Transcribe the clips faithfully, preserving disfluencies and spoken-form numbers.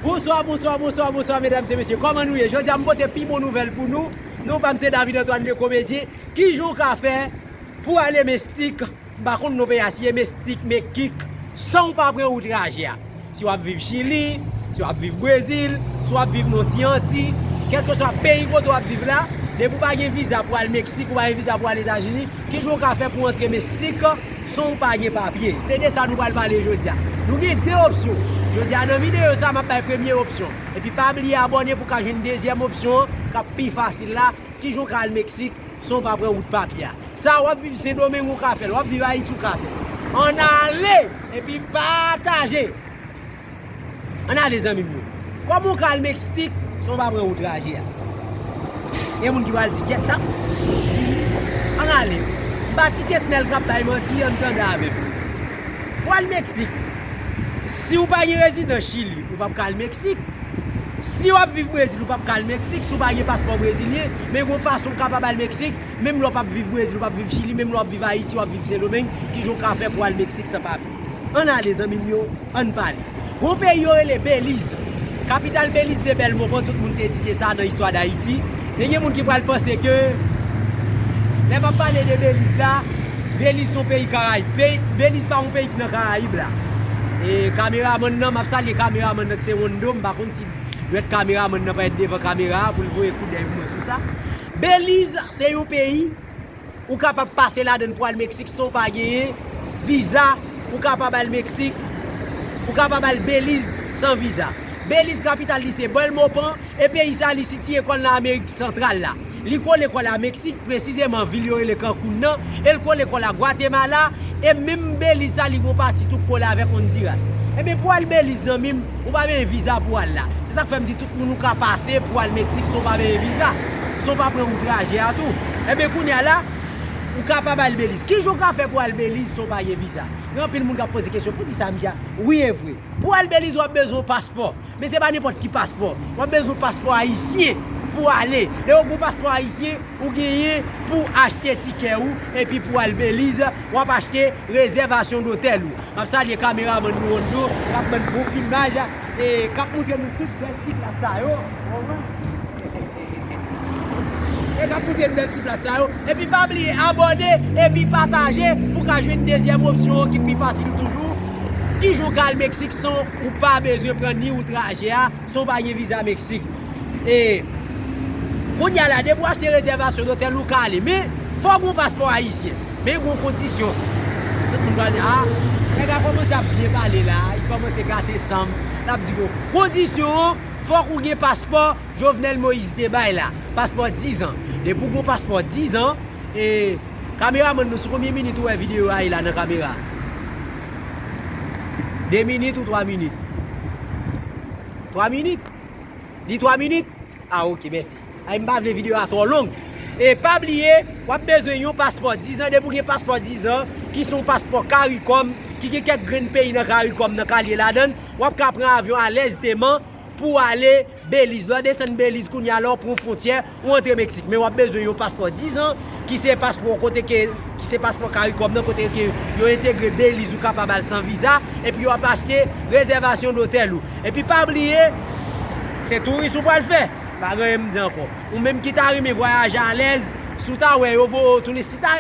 Bonswa, bonswa, bonswa, bonswa, medam e mesye. Kòman nou ye? Jodi a, m pote pi bon nouvèl pou nou. Non pa m se David Antoine le Comédien. Kijan w ka fè pou ale Meksik? M pa konn non peyi a, si e Meksik, Mekik, san w pa pran wout traje a. Si w ap viv Chili, si w ap viv Brezil, si w ap viv nan ti Anti, kèlkeswa peyi kote w ap viv la, depi w pa gen viza pou al Meksik, ou pa gen viza pou al Etazini, kijan w ka fè pou antre Meksik san w pa gen papye? Se de sa nou pral pale jodi a. Nou gen de opsyon. Jodi a, nan videyo sa, m ap bay premye opsyon. Epi pa bliye abòne pou w ka jwenn dezyèm opsyon an, k ap pi fasil la, kijan w ka al Meksik san w pa pran wout papye a. Sa w ap viv Sendomeng ou ka fè l, w ap viv Ayiti ou ka fè l. Ann ale epi pataje. Ann ale, zanmi m yo. Kòman w ka al Meksik san w pa pran wout traje a? Gen moun ki pral di, "Gyèt sa, di, ann ale." M pa di Kesnel k ap bay manti, ann tande avè m. Pou al Meksik, si w pa gen rezidans Chili, ou p ap ka al Meksik. Si w ap viv Brezil, ou p ap ka al Meksik si w pa gen paspò brezilyen, men gon fason w kapab al Meksik, menm lè w p ap viv Brezil, ou p ap viv Chili, menm lè w ap viv Ayiti, w ap viv Sendomeng, kijan w ka fè pou al Meksik san papye? Ann ale, zanmi m yo, ann pale. Gon peyi yo rele Beliz. Kapital Beliz se Bèlmopàn, tout moun te etidye sa nan istwa Dayiti. Men gen moun ki pral panse ke lè m ap pale de Beliz la, Beliz se yon peyi Karayib. Peyi, Beliz pa yon peyi ki nan Karayib la. E kameramann nan, m ap salye kameramann nan ki se Wondo, m pa konn si dwèt kameramann nan pa t devan kamera a pou l voye koudèy pou mwen sou sa. Beliz se yon peyi ou kapab pase ladan l pou al Meksik san w pa genyen viza. Ou kapab al Meksik, ou kapab al Beliz san viza. Beliz, kapital li se Bèlmopàn, e peyi sa li sitiye kò l nan Amerik Santral la. Li kole kò l a Meksik, presizeman vil yo rele Kankoun nan, e l kole kò l a Gwatemala, e menm Beliz sa li gon pati tou kole avèk Ondiras. Ebyen, pou al Beliz, zanmi m, ou pa bezwen viza pou al la. Se sa k fè m di tout moun ou ka pase pou al Meksik san w pa peye viza, san w pa pran wout traje a tou. Ebyen, kounye a la, ou kapab al Beliz. Kijan w ka fè pou al Beliz san w pa gen viza? Gen anpil moun k ap poze kesyon, "Poukisa misye a?" Wi, e vre. Pou al Beliz, w ap bezwen yon paspò. Men se pa nenpòt ki paspò. W ap bezwen yon paspò ayisyen pou ale. Lè w gen yon paspò ayisyen, ou genyen pou achte tikè ou, epi pou al Beliz, w ap achte rezèvasyon dotèl ou. M ap salye kameramann nou Wondo, k ap ban n bon filmaj, e k ap montre nou tout bèl ti plas sa yo. E k ap montre nou bèl ti plas sa yo. Epi pa bliye abòne, epi pataje pou w ka jwenn dezyèm opsyon an ki pi fasil toujou. Kijan w ka al Meksik san w pa bezwen pran ni wout traje a, san w pa gen viza Meksik? E kounye a la, depi w achte rezèvasyon dotèl, ou ka ale. Men, fò w gen yon paspò ayisyen. Men, gen yon kondisyon. Tout moun pral di, "A, nèg la kòmanse ap byen pale la, li kòmanse gate san m." L ap di, "Bon, kondisyon an, fòk ou gen paspò Jovenel Moïse te bay la. Paspò dizan." Depi w gen yon paspò dizan, e, kameramann nou, sou konbyen minit ou wè videyo a ye la nan kamera a? De minit ou twa minit? Twa minit? Li twa minit? Ah, ok, mèsi. Ay, m pa vle videyo a twò long. E pa bliye, w ap bezwen yon paspò dizan. Depi w gen paspò dizan, ki se yon paspò CARICOM, ki gen kèk grenn peyi nan CARICOM nan k aliye ladan l, w ap ka pran avyon alèzteman pou w ale Beliz. Lè w desann Beliz kounye a, lè w pran fwontyè, ou antre Meksik. Men w ap bezwen yon paspò dizan, ki se paspò kote ke, ki se paspò CARICOM nan, kote ke yo entegre Beliz, ou kapab al san viza, epi w ap achte rezèvasyon dotèl ou. Epi pa bliye, se touris ou pral fè. Pa gen anyen m di ankò. Ou menm ki ta renmen vwayaje alèz, si w ta wè yo voye w tounen, si ta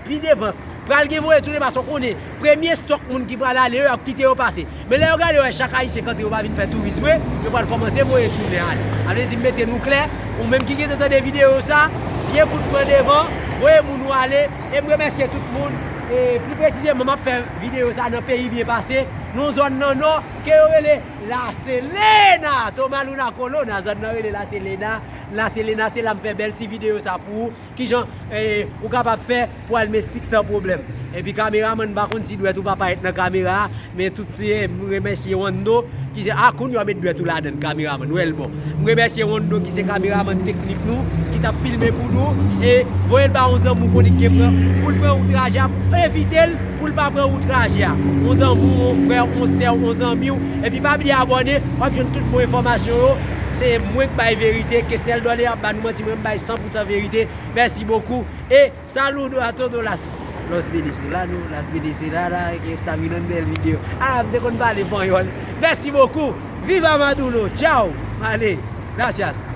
pi devan, pral gen voye tounen, paske w konnen, premye stòk moun ki pral ale yo, y ap kite yo pase. Men lè yo gade yo wè chak Ayisyen k antre, yo pa vin fè touris vre, yo pral kòmanse voye tounen ale. Sa vle di, m mete nou klè, ou menm ki gentan tande videyo sa, pye kout pran devan, voye moun ou ale, e m remèsye tout moun. E pli presizeman, m ap fè videyo sa nan peyi byen pase, nan zòn nan nò, ke yo rele La Selena, Toma Luna Colonna, zòn nan rele La Selena. La Selena, se la m fè bèl ti videyo sa pou ou. Kijan, eh, ou kapab fè pou al Meksik san pwoblèm. Epi kameramann, m pa konn si dwèt ou pa parèt nan kamera a, men tout se, m remèsye Wando, ki se, a, kounye a w met dwèt ou ladan l, kameramann, w wè l bon. M remèsye Wando, ki se kameramann teknik nou, ki t ap filme pou nou, e voye l ba yon zanmi w konnen k gen pran, pou l pran wout traje a, pou evite l, pou l pa pran wout traje a. Yon zanmi w, yon frè w, yon sè w, yon zanmi w, epi pa bliye abòne, w ap jwenn tout bon enfòmasyon yo. Se mwen k bay verite, Kesnel Dòle ap ba nou manti, mwen m bay san pou san verite. Mèsi bokou. E saludo a todos las, los venezolanos, las venezolanas que están mirando el video. Ah, m te konn pale panyòl. Mèsi bokou. Viva Maduro! Tchao! Ale, gracias!